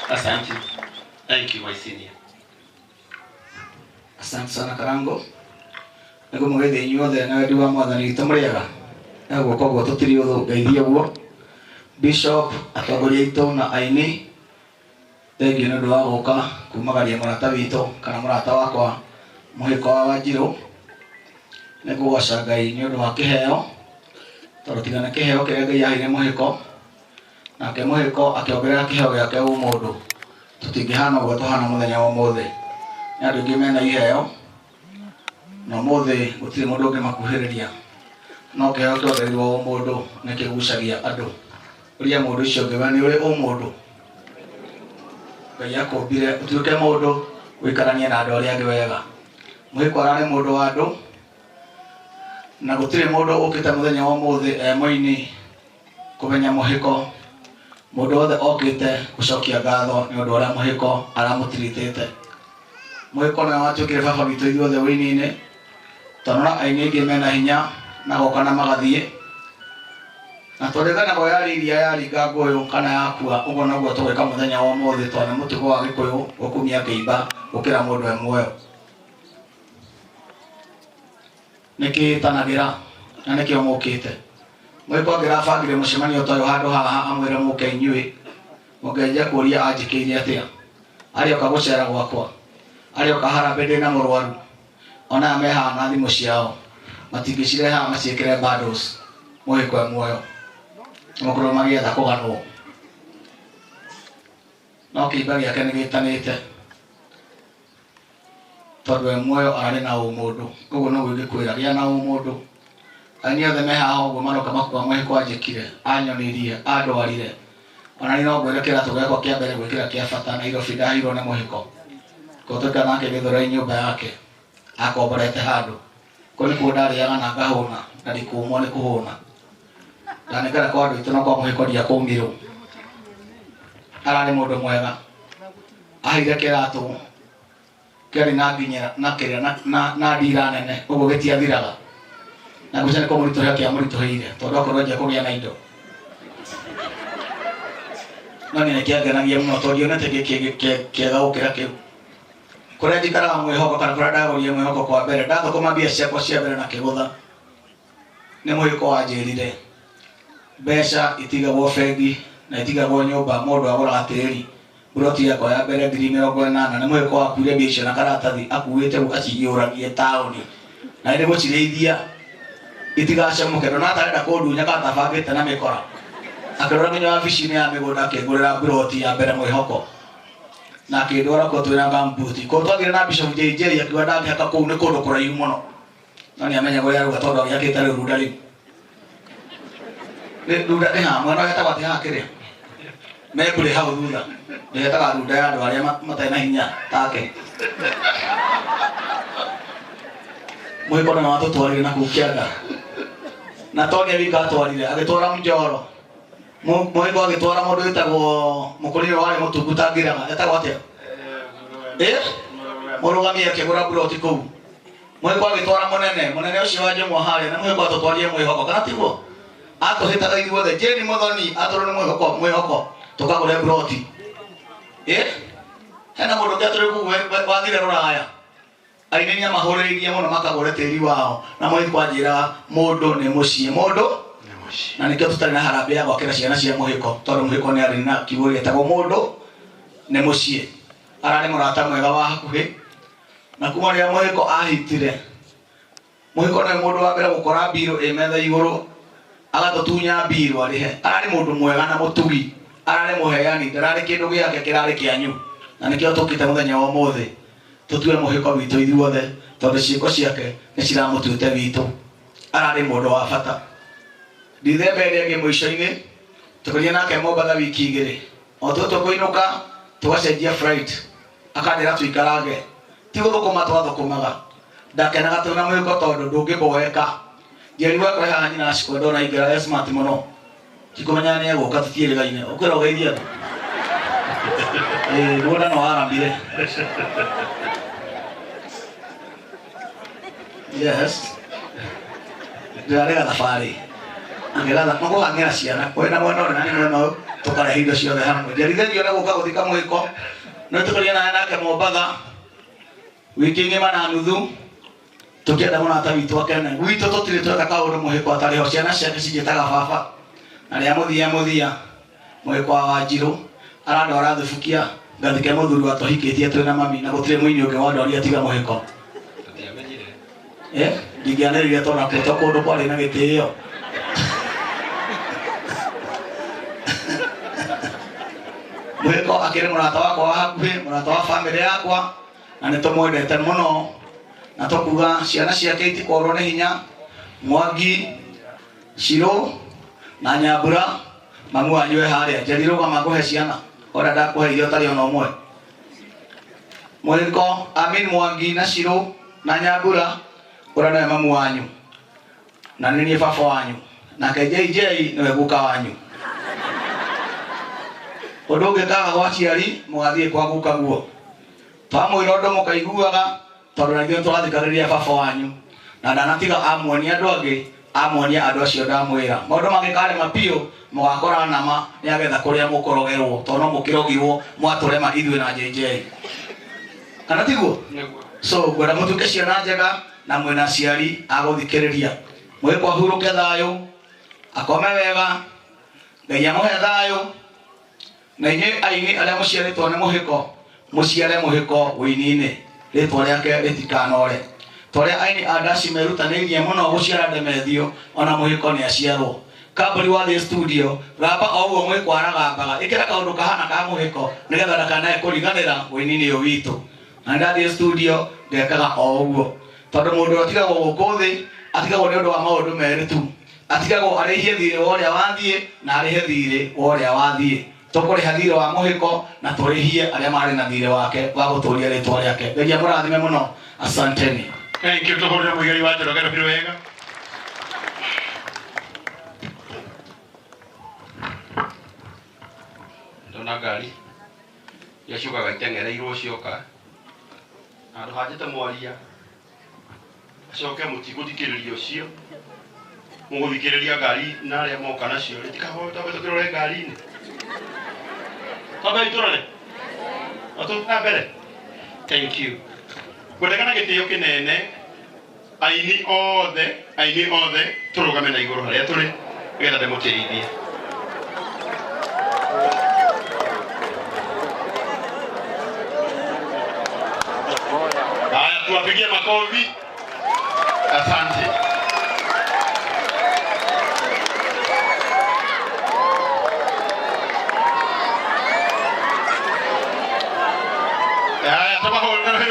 Asante. Thank you, my senior. Asante sana Karango. Nĩguo mũgeithie inyuothe na wendi wa Mwathani witũ mũrĩega. Na guoko guo tũtirĩ ũthũ ngeithie guo. Bishop, atongoria aitũ na aini, thengiũ nĩ ũndũ wa gũka kumagaria mũrata witũ kana mũrata wakwa Mũhĩko wa Wanjirũ. Nĩ ngũgoca Ngai nĩ ũndũ wa kĩheo, tondũ tiga nĩ kĩheo kĩrĩa Ngai aheire Mũhĩko, nake Mũhĩko akĩongerera kĩheo gĩake ũmũndũ, tũtingĩhana ũguo tũhana mũthenya wa ũmũthĩ. Nĩ andũ aingĩ mena iheo, na ũmũthĩ gũtirĩ mũndũ ũngĩmakuhĩrĩria. No kĩheo kĩongereirwo ũmũndũ nĩ kĩgucagia andũ. Ũria mũndũ ũcio ũngĩ, we nĩ ũrĩ ũmũndũ? Ngai akũmbire ũtuĩke mũndũ, ũikaranie na andũ arĩa angĩ wega. Mũhĩko ararĩ mũndũ wa andũ, na gũtirĩ mũndũ ũkĩte mũthenya wa ũmũthĩ e mũini kũmenya Mũhĩko. Mũndũ wothe okĩte gũcokia ngatho nĩ ũndũ ũrĩa Mũhĩko aramũtiritĩte. Mũhĩko nĩwe watuĩkire baba witũ ithuothe ũini-inĩ, tondũ na aini aingĩ mena hinya na goka na magathiĩ. Na tũrĩganagwo yarĩ iria yaringa ngũyũ kana yakua, ũguo noguo tũgwĩka mũthenya wa ũmũthĩ, tondũ nĩ mũtugo wa Gĩkũyũ gũkumia kĩimba gũkĩra mũndũ e muoyo. Nĩkĩĩtanagĩra na nĩkĩo mũkĩte. Mũhĩko angĩrabangire mũcemanio ta ũyũ handũ haha amwĩre mũke inyuĩ, mũngĩanjia kũũria anjĩkĩire atĩa. Arĩoka gũcera gwakwa, arĩoka harambee ndĩna mũrwaru, ona aya me haha na thimũ ciao matingĩcirehe haha maciĩkĩre bundles. Mũhĩko e muoyo, nĩmakorwo magĩetha kũganwo, no kĩimba gĩake nĩgĩtanĩte tondũ e muoyo ararĩ na ũmũndũ. Ũguo noguo ingĩkwĩra, gĩa na ũmũndũ. Aini othe me haha ũguo maroka makuga Mũhĩko anjĩkire, anyonirie, andwarire. Ona niĩ no ngwĩre kĩratũ gĩakwa kĩa mbere gwĩkĩra kĩa bata Nairobi ndaheirwo nĩ Mũhĩko. Ko tũikara nake Gĩthũrai nyũmba yake, akomborete handũ. Kũu nĩkuo ndarĩaga na ngahũna, na ndikũmwo nĩ kũhũna. Ndanengera kwa andũ aitũ na kwa Mũhĩko ndiakũmirwo. Ararĩ mũndũ mwega. Aheire kĩratũ kĩarĩ na nginya na kĩrĩa na ndira nene, ũguo gĩtiathiraga. Na ngwĩciria nĩ kũmũritũhĩra kĩamũritũhĩire, tondũ akorwo enjia kũgĩa na indo. No niĩ nĩkĩangenagia mũno tondũ ndionete kĩega gũkĩra kĩu. Kũrĩa njikaraga mwĩhoko kana kũrĩa ndagũrire mwĩhoko kwa mbere, ndathũkũma mbia ciakwa cia mbere na kĩgũtha, nĩ Mũhĩko wanjĩrire mbeca itigagwo bengi na itigagwo nyũmba, mũndũ agũraga tĩri. Mburoti yakwa ya mbere 80,000 nĩ Mũhĩko wakuire mbia icio na karatathi akuĩte ũguo acihiũragie taũni, na nĩ gũcirĩithia itigacamũke. Ndona atarenda kũndunya kana tabangĩte na mĩkora, akĩrora nginya wabici-inĩ ya mĩgũnda akĩngũrĩra mburoti ya mbere mwĩhoko, na akĩndwara kuo twĩna gumboot. Kũu twathire na Bishop JJ akiuga ndangĩhaka kũu nĩ kũndũ kũraihu mũno, no nĩamenya kũrĩa arauga tondũ agĩakĩte rĩu runda rĩu. Nĩ runda nĩ haha mwena ũrĩa hetagwo atĩ haha kĩrĩa mekũrĩ hau thutha, nĩhetaga runda ya andũ arĩa matarĩ na hinya take. Mũhĩko nĩwe watũtwarire na kũu kĩanda, na to nĩ wika atwarire, agĩtwara Mjoro. Mũhĩko agĩtwara mũndũ wĩtagwo mũkũrinũ warĩ mũtungu ta ngiraga, etagwo atĩa? Mũrũgami akĩgũra mburoti kũu. Mũhĩko agĩtwara mũnene, mũnene ũcio wa Njũng'wa harĩa, na Mũhĩko atũtwarire mwĩhoko, kana tiguo? Atũhĩtaga ithuothe, Jane Mũthoni atũrwo nĩ mwĩhoko, mwĩhoko tũkagũre mburoti. Hena mũndũ ũngĩ atũrĩ kũu wathire rũraya, aini nĩ amahũrĩrĩirie mũno makagũre tĩri wao, na Mũhĩko anjĩraga mũndũ nĩ mũciĩ, mũndũ na nĩkĩo tũtarĩ na harambee ya gwakĩra ciana cia Mũhĩko, tondũ Mũhĩko nĩ arĩ na kiugo gĩtagwo mũndũ nĩ mũciĩ. Ararĩ mũrata mwega wa hakuhĩ, na kuma rĩrĩa Mũhĩko ahitire, Mũhĩko nĩwe mũndũ wa mbere gũkora mbirũ ĩ metha igũrũ, agatũtunya mbirũ arĩhe. Ararĩ mũndũ mwega na mũtugi, ararĩ mũheani, ndararĩ kĩndũ gĩake kĩrarĩ kĩanyu, na nĩkĩo tũkĩte mũthenya wa ũmũthĩ tũtue Mũhĩko witũ ithuothe, tondũ ciĩko ciake nĩ ciramũtuĩte witũ. Ararĩ mũndũ wa bata. Ndithemba ĩrĩa ĩngĩ mũico-inĩ tũkĩria nake Mombatha wiki igĩrĩ, o tũtũ kũinũka tũgacenjia flight, akanjĩra tũikarange, ti gũthũkũma twathũkũmaga. Ndakenaga twĩna Mũhĩko tondũ ndũngĩboeka. Njeri wakwa haha nyina acikwa ndona aingĩra e smart mũno, tikũmenya nĩ egũka, tũtiĩrĩgaine. Ũkwĩra ũgeithie andũ? Mũgũnda no waramire. Yes, ndĩrarĩ gathabarĩ. Ngeratha mũkũhang'ĩra ciana kwena mwena ũrĩa na nĩ mwena ũyũ tũkarehe indo ciothe hamwe. Njerithĩrio nĩ gũka gũthika mũhĩko no tũkaria naye nake Mombatha wiki ng'ima na nuthu tũkĩenda mũrata witũ akene. Gwitũ tũtirĩ tweka kaũndũ mũhĩko atarĩ ho, ciana ciake cinjĩtaga baba na rĩa mũthia mũthia mũhĩko wa Wanjirũ arandwara thubukia ngathike mũthuri wa tũhikĩtie twĩna mami na gũtirĩ mũini ũngĩ wandwaria tiga mũhĩko. Tũtiamenyire. Ndingĩanĩrĩire tondũ nakuo to kũndũ kwarĩ na gĩtĩo. Mũhĩko akĩrĩ mũrata wakwa wa hakuhĩ, mũrata wa bamĩrĩ yakwa, na nĩ tũmwendete mũno na tũkuga ciana ciake itikorwo nĩ hinya. Mwangi, Shiro na Nyambura mamu wanyu e harĩa. Njeri rũgama ngũhe ciana ũrĩa ndakũhe irio ũtarĩ ona ũmwe. Mũhĩko, Amin Mwangi na Shiro na Nyambura ũrĩa nĩwe mamu wanyu na nĩ niĩ baba wanyu nake JJ nĩwe guka wanyu. Ũndũ ũngĩ kaga gwa aciari mũgathiĩ kwa guka guo. Twamwĩra ũndũ mũkaiguaga tondũ na ithuĩ tũrathikagĩrĩria baba wanyu na ndanatiga amuonia andũ angĩ, amuonia andũ acio ndamwĩra. Maũndũ mangĩkarema biũ mũgakora nama nĩagetha kũrĩa mũkũrogerwo tondũ no mũkĩrogirwo mwatũrema ithuĩ na JJ. Kana tiguo? Nĩguo. So ngwenda mũtuĩke ciana njega na mwĩna aciari a gũthikĩrĩria. Mũhĩko ahurũke thayũ, akome wega, Ngai amũhe thayũ, na inyuĩ aini arĩa mũciarĩtwo nĩ mũhĩko mũciare mũhĩko wĩini-inĩ, rĩtwa rĩake rĩtikanore. Torĩa aini a ndaci merutanĩirie mũno gũciara Ndemethio, ona mũhĩko nĩ aciarwo. Kambũri wathiĩ studio, gamba o ũguo mũhĩko aragambaga, ĩkĩra kaũndũ kahana ka mũhĩko nĩgetha ndakanae kũriganĩra wĩini-inĩ ũyũ witũ. Na ndathiĩ studio ngekaga o ũguo tondũ mũndũ ũrĩa atigagwo gũkũ thĩ atigagwo nĩ ũndũ wa maũndũ merĩ tu, atigagwo arĩhie thirĩ wa ũrĩa wathiĩ na arĩhe thirĩ wa ũrĩa wathiĩ. Tũkũrĩha thirĩ wa mũhĩko na tũrĩhie arĩa marĩ na thirĩ wake wa gũtũria rĩtwa rĩake. Ngai amũrathime mũno, asanteni. Thank you. Tũhũrĩre Mũigai wa Njoroge rũhĩ wega. Ndona ngari iria ciũkaga iteng'ereirwo cioka handũ hanjĩte mwaria acoke mũtigũthikĩrĩria ũcio mũgũthikĩrĩria ngari na arĩa moka nacio rĩ tikahoe tũkĩrore ngari-inĩ twambe tũrore atũ na mbere. Thank you. Ngwendekana gĩtĩo kĩnene aini othe tũrũgame na igũrũ harĩa tũrĩ nĩgetha ndĩmũtĩithie. Haya, tuwapigie makofi. Asante. Haya, tũmahũrĩre